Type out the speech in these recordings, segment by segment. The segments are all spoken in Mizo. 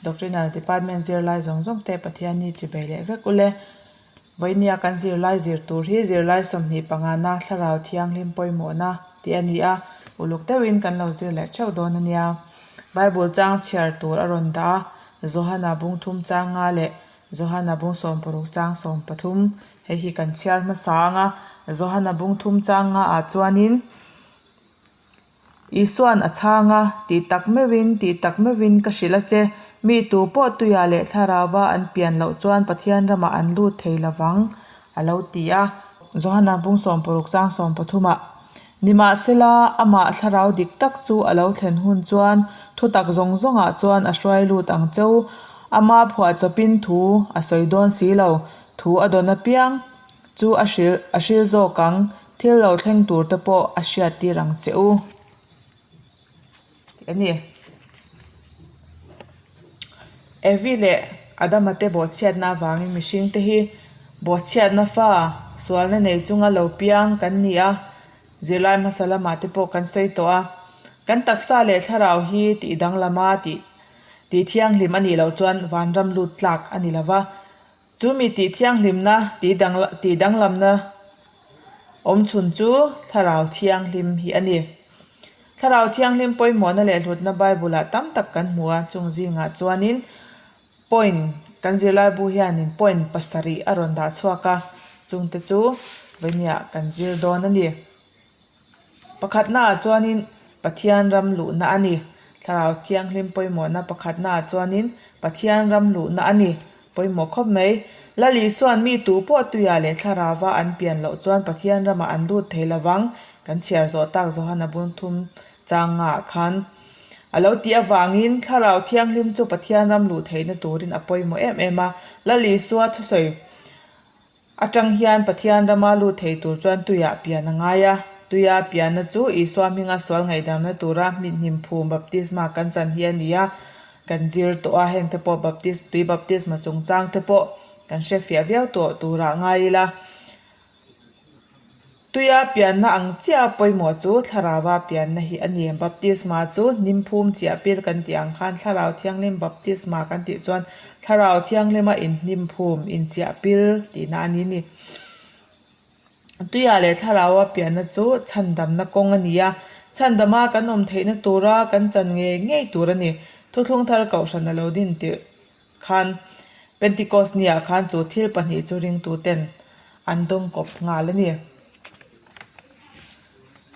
Doctrinal Department zirlai zawng zawng te Pathian ni chi bei leh vek ule. Vawinia kan zirlai zir tur hi zirlai 25 na thlarau thianghlim pawimawhna tih a ni a, uluk deuhin kan lo zir leh theuh dawn a nia. Bible chang chhiar tur a rawn dah a, Johana bung thum chang nga leh Johana bung 60 chang 13 hei hi kan chhiar hmasa ang a, Johana bung thum chang nga ah chuanin Isuan a chhang a, tih tak meuhin, tih tak meuhin ka hrilh a che, mi tu pawh tuiah leh thlarauva an pian loh chuan Pathian ramah an lut thei lovang, a lo ti a. Johana bung 60 chang 13 ah, Nimahsela, amah thlarau dik tak chu a lo thlen hun chuan thutak zawng zawngah chuan a hruai lut ang cheu, ama phuahchawpin thu a sawi dawn si lo, thu a dawn apiang chu a hrilh a hril zawk ang, thil lo thleng tur te pawh a hriat tir ang che u tih a ni. Evi leh Adama te bawhchhiatna avangin mihring te hi bawhchhiatna fa sualna nei chunga lo piang kan ni a, zirlai hmasa lamah te pawh kan sawi tawh a, kan taksa leh thlarau hi tih danglama tih tih thianghlim a nih loh chuan vanram lut tlak a ni lova. Chu mi tih thianghlimna, tih dang tih danglamna awm chhun chu Thlarau Thianghlim hi a ni. Thlarau Thianghlim pawimawhna leh hlutna Bible-ah tam tak kan hmu a, chung zingah chuanin point kan zirlaibu hianin point pasarih a rawn dah chhuak a, chungte chu vawinia kan zir dawn a ni. Pakhatnaah chuanin Pathian ram luhna a ni. Thlarau Thianghlim pawimawhna pakhatnaah chuanin Pathian ram luhna a ni. Pawimawh khawp mai. Lal Isuan mi tu pawh tuiah leh thlarauva an pian loh chuan Pathian ramah an lut thei lovang, kan chhiar zawh tak Johana bun thum changah khan a lo tih avangin Thlarau Thianghlim chu Pathian ram luh theihna turin a pawimawh em em a. Lal Isua thusawi Atang hian Pathian rama lut thei tur chuan tuiah pian a ngai a. Tuia pianna chu Isua hminga sual ngaihdamna tura hmithnim phum baptisma kan chan hi a ni a, kan zir tawh a, heng te pawh baptis tui baptisma chungchang te pawh kan hre fiah viau tawh turah ngai ila. Tuia pianna ang chiah a pawimawh chu thlarauva pianna hi a ni. Baptisma chu hnimphum chiah pil kan tih ang khan Thlarau Thianghlim baptisma kan tih chuan Thlarau Thianghlima inhnimphum, inchiah pil tihna a ni ni. Tuia leh Thlaraua pianna chu chhandamna kawng a ni a, chhandama kan awm theihna tura kan chan ngei ngei tur a ni. Thuthlung thar kohhran a lo din tirh khan Pentecost niah khan chu thil pahnih chu ringtuten an dawng kawp nghal a ni.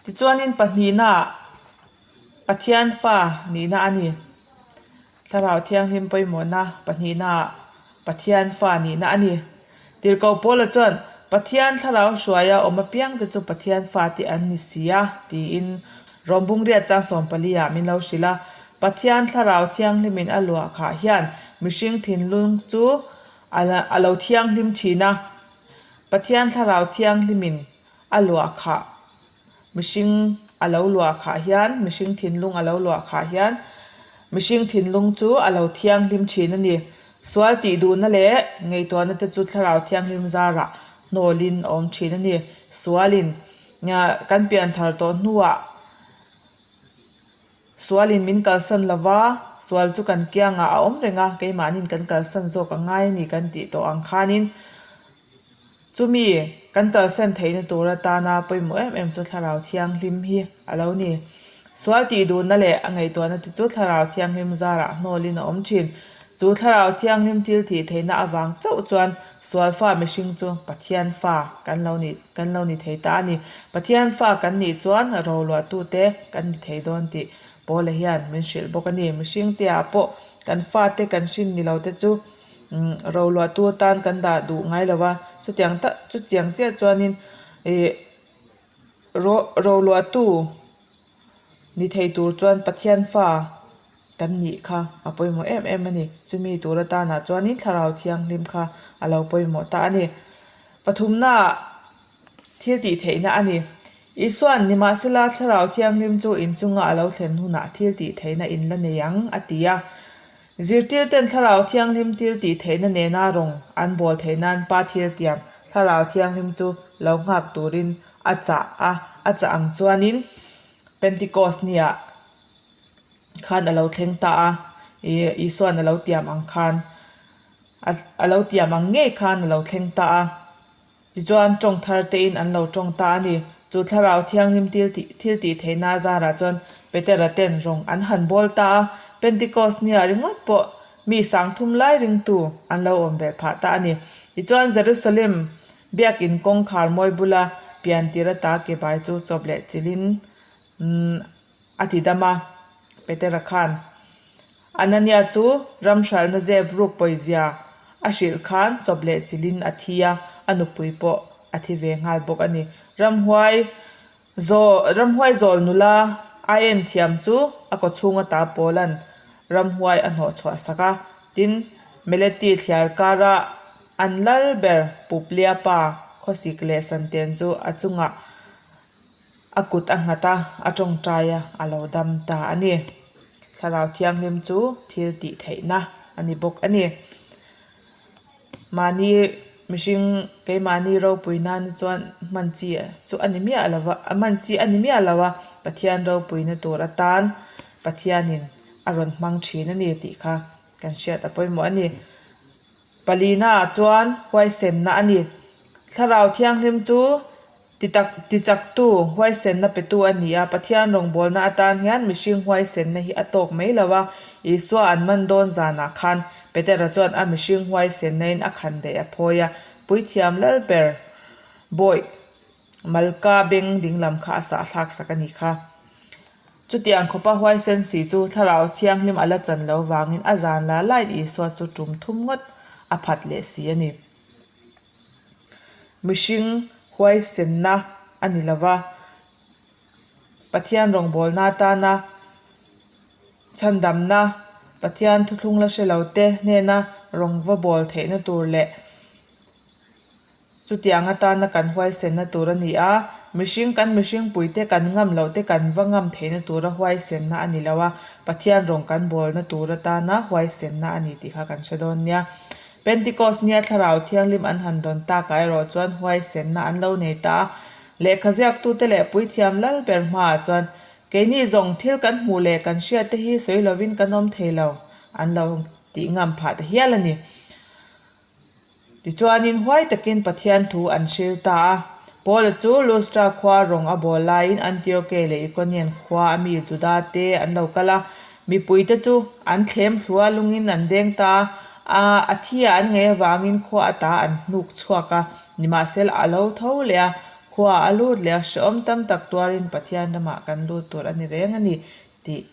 Tichuanin pahnihnaah Pathian fa nihna a ni. Thlarau Thianghlim pawimawhna pahnihnaah Pathian fa nihna a ni. Tirhkoh Paula chuan, Pathian thlarau hruaia awm apiangte chu Pathian fate an ni si a, tiin Rom Bungriat chang 14 ah min lo hrilh a. Pathian thlarau thianghlimin a luah khah hian mihring thinlung chu a lo thianghlim thin a. Pathian thlarau thianghlimin a luah khah mihring a lo luah khah hian mihring thinlung a lo luah khah hian mihring thinlung chu a lo thianghlim thin a ni. Sual tih duhna leh ngaihtuahna te chu thlarau thianghlim zarah hnawlin a awm thin a ni. Sualin kan pian thar tawh hnuah Sualin min kalsan lo va, sual chu kan kiangah a awm reng a, keimahnin kan kalsan zawk a ngai a ni kan tih tawh ang khanin chumi kan kalsan theihna tur atana pawimawh em em chu Thlarau Thianghlim hi a lo ni. Sual tih duhna leh a ngaihtuahna te chu Thlarau Thianghlim zarah hnawlin a awm thin. Chu Thlarau Thianghlim thil tih theihna avang chauh chuan sual fa mihring chu Pathian fa kan lo ni kan lo ni thei ta a ni. Pathian fa kan nih chuan roluahtute kan ni thei dawn tih Paula hian min hrilh bawk a ni. Mihring te ah pawh kan fate kan hrin ni lo te chu roluahtu atan kan dah duh ngai lo va, chutiang tak chutiang chiah chuanin ih ro roluahtu ni thei tur chuan Pathian fa kan nih kha a pawimawh em em a ni. Chumi tur atanah chuanin Thlarau Thianghlim kha a lo pawimawh ta a ni. Pathumnaah thil tih theihna a ni. Isuan, Nimahsela, Thlarau Thianghlim chu inchunga a lo thlen hunah thil tih theihna in la nei ang, a ti a. Zirtirten Thlarau Thianghlim thil tih theihna nena rawng an bawl theih nan Pa thil tiam Thlarau Thianghlim chu lo nghak turin a chah a, a chah ang chuanin Pentecost niah khan a lo thleng ta a. Isua'n a lo tiam ang khan a lo tiam ang ngei khan a lo thleng ta a. Tichuan tawng thar tein an lo tawng ta a ni. Chu thlarau thianghlim thil thil tih theihna zarah chuan Petera ten rawng an han bawl ta a, Pentecost nia ringawt pawh mi sangthum lai ringtu an lo awm belh phah ta a ni. Tichuan Jerusalem biakin kawngkhar mawi bula pian tir ata ke bai chu chawp leh chilhin A ti dam a, Petera khan Anania chu ram hralhna zep ruk pawizia a hrilh khan chawp leh chilhin a thi a, a nupui pawh a thi ve nghal bawk a ni. Ramhuai zawl ramhuai zawl nula aien thiam chu a kawchhung ata Paula'n ramhuai a hnawh chhuah sak a, tin Meleti thliar kara an lal ber Puplia pa khawsik leh santen chu a chungah A kut a nghat a, a tawngtai a, a lo dam ta a ni. Thlarau Thianghlim chu thil tih theihna a ni bawk a ni. Mahni mihring keimahni ropui nan chuan hman chi chu a ni miah lo va, hman chi a ni miah lo a, Pathian ropuina tur atan Pathianin a rawn hmang thin a ni tih kha kan hriat a pawimawh a ni. Palina ah chuan huaisenna a ni. Thlarau Thianghlim chu Ti tak, ti chaktu, huaisenna petu a ni a, Pathian rawngbawlna atan hian mihring huaisenna hi a tawk mai lo a, Isua an man dawn zanah khan Petera chuan a mihring huaisennain a khan daih a phawi a, Puithiam Lalber bawih Malka beng dinglam kha a sahthlak sak a ni kha. Chutiang khawpa huaisen si chu Thlarau Thianghlim a la chan lo vangin a zan la lain Isua chu tum thum ngawt a phat leh si a ni. Mihring huaisenna a ni lo va, Pathian rawngbawlna atana chhandamna, Pathian thuthlung la hre lo te hnena rawng va bawl theihna tur leh chutiang atana kan huaisenna tur a ni a, mihring kan mihring puite kan ngam loh te kan va ngam theihna tura huaisenna a ni lo a, Pathian rawng kan bawlna tur atana huaisenna a ni tih kha kan hre dawn nia. Pentecost nia Thlarau Thianghlim an han dawn takah erawh chuan huaisenna an lo nei ta a, lehkha ziaktute leh puithiam lal ber hmaah chuan, Keini zawng thil kan hmuh leh kan hriatte hi sawi lovin kan awm thei lo, an lo tih ngam phah ta hial a ni. Tichuanin huai takin Pathian thu an hril ta a. Paula chu Lustra khua rawng a bawl laiin Antioke leh Ikonian khua a mi Juda te an lo kal a, Mipuite chu an thlem thlu a, lungin an deng ta a, a thi ah an ngaih avangin khua ata an hnuk chhuak a, nimahsela a lo tho leh a, khua a lut leh a, hrehawm tam tak tuarin Pathian ramah kan lut tur a ni reng a ni tih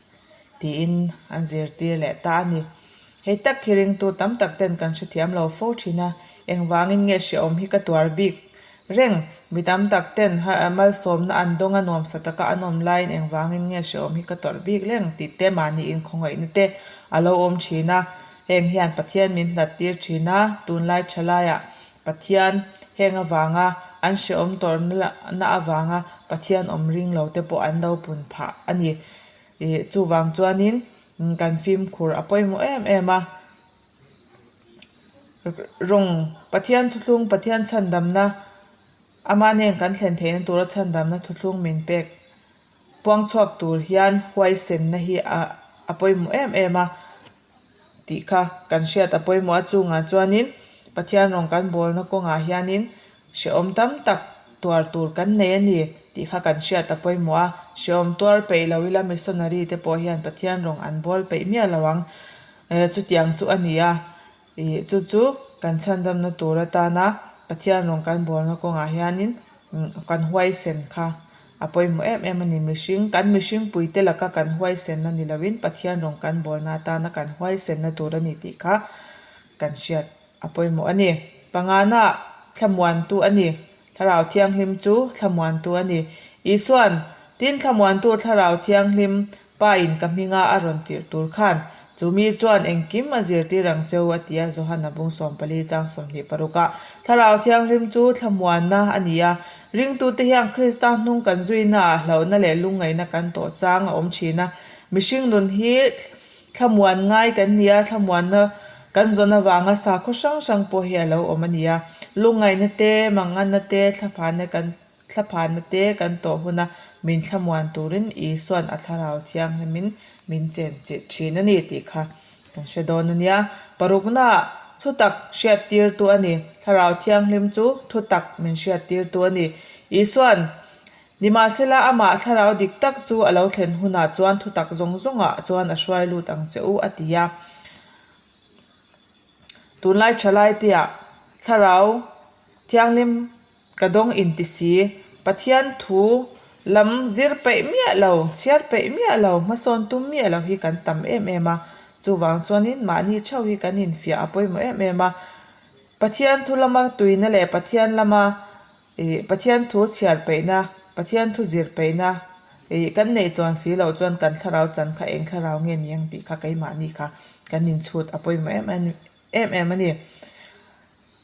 tiin an zirtir leh ta a ni. Hei tak hi ringtu tam tak ten kan hrethiam lo fo thin a, engvangin nge hrehawm hi ka tuar bik Reng, mi tam tak ten malsawmna an dawng a nuamsa taka an awm laiin engvangin nge hrehawm hi ka tawrh bik reng tih te mahni inkhawngaihna te a lo awm thin a. Heng hian Pathian min hlat tir thin a, tunlai tha laiah Pathian heng avanga an hrehawm tawrhna avanga Pathian awm ring lo te pawh an lo pun phah a ni. Ih chuvang chuanin kan fimkhur a pawimawh em em a. Rawng, Pathian thuthlung, Pathian chhandamna, Amah nen kan thlen theihna tura chhandamna thuthlung min pek puang chhuak tur hian huaisenna hi a a pawimawh em em a tih kha kan hriat a pawimawh a chungah chuanin Pathian rawng kan bawlna kawngah hianin hrehawm tam tak tuar tur kan nei a ni tih kha kan hriat a pawimawh a, hrehawm tuar peih lo ila missionary te pawh hian Pathian rawng an bawl peih miah lo ang. Chutiang chu a ni a, ih chu chu kan chhandamna tur atana Pathian rawng kan bawlna kawngah hianin kan huaisen kha a pawimawh em em a ni. Mihring, kan mihring puite laka kan huaisenna ni loin Pathian rawng kan bawlna atana kan huaisenna tur a ni tih kha kan hriat a pawimawh a ni. Pangana thlamuantu a ni. Thlarau Thianghlim chu thlamuantu a ni. Isua'n, Tin, thlamuantu Thlarau Thianghlim Pa-in ka hminga a rawn tirh tur khan, chu mi chuan engkim a zirtir ang cheu, a ti a, Johana bung 14 chang 26 ah. Thlarau Thianghlim chu thlamuanna a ni a. Ringtute hian Krista hnung kan zuinaah hlauhna leh lungngaihna kan tawh chang a awm thin a. Mihring nun hi Thlamuan ngai kan ni a, thlamuanna kan zawn avanga sakhaw hrang hrang pawh hi a lo awm a ni a. Lungngaihna te, manganna te, thlaphanna kan thlaphanna te kan tawh huna min thlamuan turin Isua'n a thlarau thianghlimin min chen chilh thin a ni tih kha. kan hre dawn a nia. Paruknaah thutak hriattirtu a ni. Thlarau Thianghlim chu thutak min hriattirtu a ni. Isua'n Nimahsela amah thlarau dik tak chu a lo thlen hunah chuan thutak zawng zawngah chuan a hruai lut ang che u a ti a. Tunlai thalai teah thlarau thianghlim ka dawng inti si, Pathian thu lam zir peih miah lo, chhiar peih miah lo, hmasawn tum miah lo hi kan tam em em a. Chuvang chuanin mahni theuh hi kan infiah a pawimawh em em a. Pathian thu lama tuina leh Pathian lama Ih, Pathian thu chhiar peihna, Pathian thu zir peihna, ih, kan neih chuan si loh chuan kan thlarau chan kha eng thlarau nge ni ang tih kha keimahni kha kan inchhut a pawimawh em em em em a ni.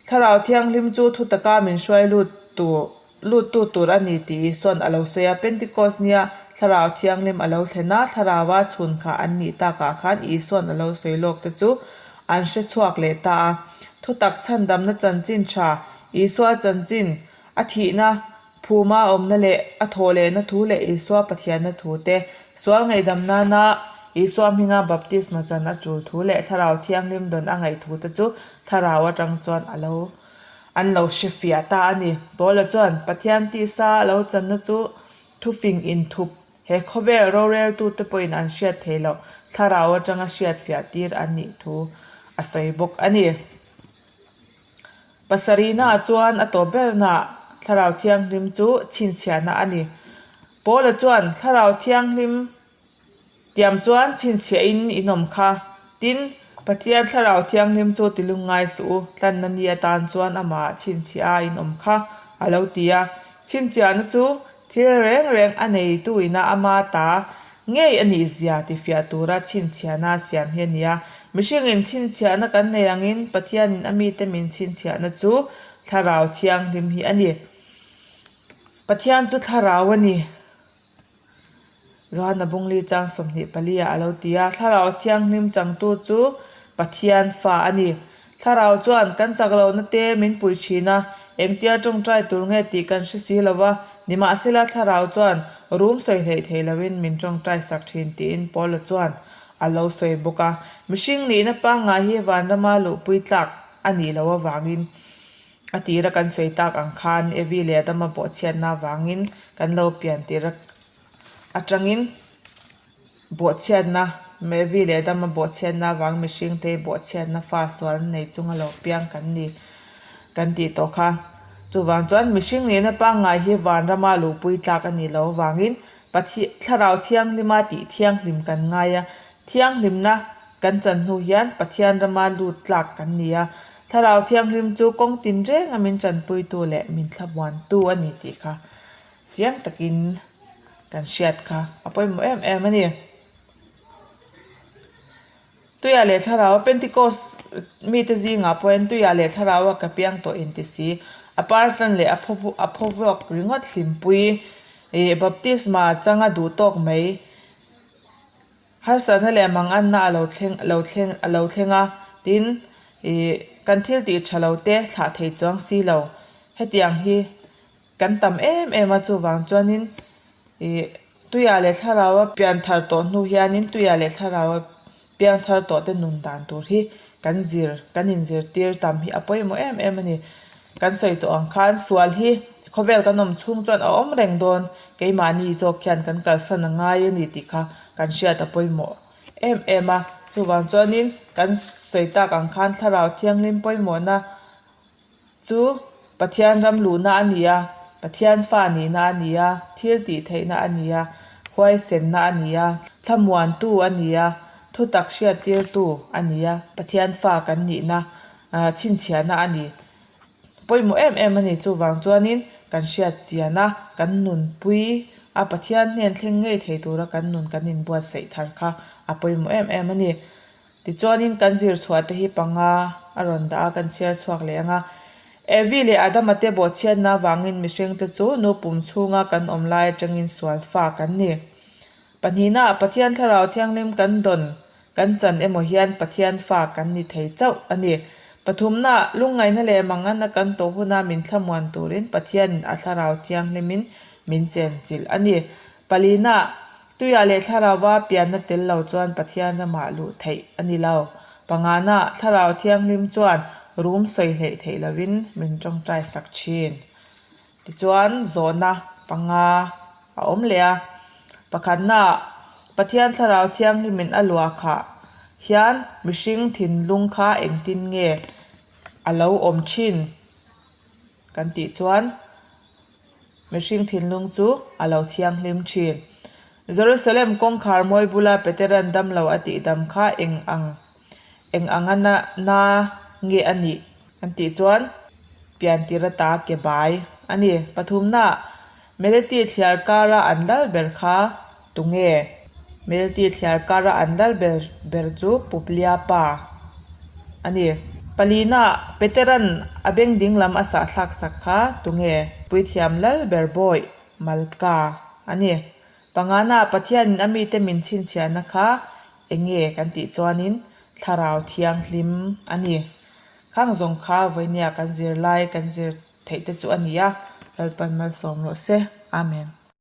Thlarau Thianghlim chu thu taka min hruai lut tur luttu tur a ni tih Isua'n a lo sawi a. Pentecost nia Thlarau Thianghlim a lo thlen a, Thlaraua chhun kha an nih takah khan Isua'n a lo sawi lawk te chu an hre chhuak leh ta a. Thutak chhandamna chanchin tha Isua chanchin, a thihna, phuma awmna leh a thawhlehna thu leh Isua Pathianna thu te, sual ngaihdam nana Isua hminga baptisma chan a tul thu leh Thlarau Thianghlim dawn a ngaih thu te chu Thlarau atang chuan a lo an lo hre fiah ta a ni. Paula chuan Pathian tisa a lo channa chu thufing inthup he khawvel roreltute pawhin an hriat theih loh Thlarau atanga hriat fiah tir an nih thu a sawi bawk a ni. Pasarihnaah chuan a tawp bernaah Thlarau Thianghlim chu chhinchhiahna a ni. Paula chuan Thlarau Thianghlim tiam chuan chhinchhiahin in awm kha. Tin, Pathian Thlarau Thianghlim chu ti lungngai suh u, tlanna ni atan chuan amahah chhinchhiah a in awm kha, a lo ti a. Chhinchhiahna chu Thil reng reng a neitu ina ama ta ngei a nih zia tifiah tura chhinchhiahna a siam hi a ni a. Mihringin chhinchhiahna kan nei angin Pathianin a mite min chhinchhiahna chu Thlarau Thianghlim hi a ni. Pathian chu Thlarau a ni. Johana Bungli chang 24 ah a lo ti a, Thlarau Thianghlim changtu chu Pathian fa a ni. Thlarau chuan kan chak lohna te min pui thin a, engtia tawngtai tur nge tih kan hre si lo va, nimahsela Thlarau chuan rum sawi hleih thei loin min tawngtai sak thin tiin Paula chuan a lo sawi bawk a. Mihring nihna pangngai hi vanrama luhpui tlak a nih loh avangin a tira kan sawi tak ang khan Evi leh Adama bawhchhiatna avangin kan lo pian tir atangin Bawhchhiatna, Mevi leh Adama bawhchhiatna avang mihringte hi bawhchhiatna fa sual nei chunga lo piang kan ni kan tih tawh kha. Chuvang chuan mihring nihna pangngai hi vanrama luhpui tlak a nih loh avangin Pathian Thlarau Thianghlima tih thianghlim kan ngai a, thianghlimna kan chan hnu hian Pathian rama lut tlak kan ni a. Thlarau Thianghlim chu kawng tinrenga min tanpuitu leh min thlamuantu a ni tih kha chiang takin kan hriat kha a pawimawh em em a ni. Tuiah leh thlarau a Pentecost mite zingah pawhin tuiah leh thlarau a ka piang tawh inti si. A par tan leh a phaw a phaw vuak ringawt hlimpui ih baptisma changa duh tawk mai. Harsatna leh manganna a lo thleng lo thleng a lo thleng a, tin ih kan thil tih tha lo te thlah thei chuang si lo. Hetiang hi Kan tam em em a, chuvang chuanin ih tuiah leh thlaraua pian thar tawh hnu hianin tuiah leh thlaraua piang thar tawh te nun dan tur hi kan zir kan inzirtir tam hi a pawimawh em em a ni. Kan sawi tawh ang khan sual hi khawvel kan awm chhung chuan a awm reng dawn, keimahni zawk hian kan kalsan a ngai a ni tih kha kan hriat a pawimawh em em a. Chuvang chuanin kan sawi tak ang khan thlarau thianghlim pawimawhna Chu Pathian ram luhna a ni a, Pathian fa nihna a ni a, thil tih theihna a ni a, huaisenna a ni a, thlamuantu a ni a, thutak hriattirtu a ni a, Pathian fa kan nihna chhinchhiahna a ni. Pawimawh em em a ni. Chuvang chuanin kan hriat chian a, kan nunpui a, Pathian hnen thleng ngei thei tura kan nun kan inbuatsaih thar kha a pawimawh em em a ni. Tichuanin kan zir chhuah te hi panga a rawn dah a, kan chhiar chhuak leh ang a. Evi leh Adama te bawhchhiatna avangin mihring te chu nu pum chhunga kan awm lai atangin sual fa kan ni. Pahnihna, Pathian Thlarau Thianghlim kan dawn, kan chan emaw hian Pathian fa kan ni thei chauh a ni. Pathumna, lungngaihna leh manganna kan tawh huna min thlamuan turin Pathianin a Thlarau Thianghlimin min chenchilh a ni. Palina, Tuiah leh thlarauva pianna tel lo chuan Pathian ramah luh theih a ni lo. Pangana, Thlarau Thianghlim chuan rum sawi hleih theih lovin min tawngtai sak thin. Tichuan, zawhna panga a awm leh a. Pakhatna, Pathian Thlarau Thianghlimin a luah khah hian mihring thinlung kha engtin nge a lo awm thin kan tih chuan mihring thinlung chu a lo thianghlim thin. Jerusalem kawngkhar mawi bula Peteran damlo a tihdam kha eng ang eng anga na na nge a nih an tih chuan piantir ata ke bai a ni. Pathumna, Meleti thliar kara an lal ber kha tunge? Meleti thliar kara an lal ber ber chu Puplia pa a ni. Palina, Peteran a beng dinglam a sahthlak sak kha tunge? Puithiam lal ber bawih Malka a ni. Pangana, Pathianin a mite min chhinchhiahna kha enge kan tih chuanin Thlarau Thianghlim a ni. Khang zawng kha vawinia kan zirlai kan zir theih te chu a ni a, Lalpan malsawm rawh se. Amen.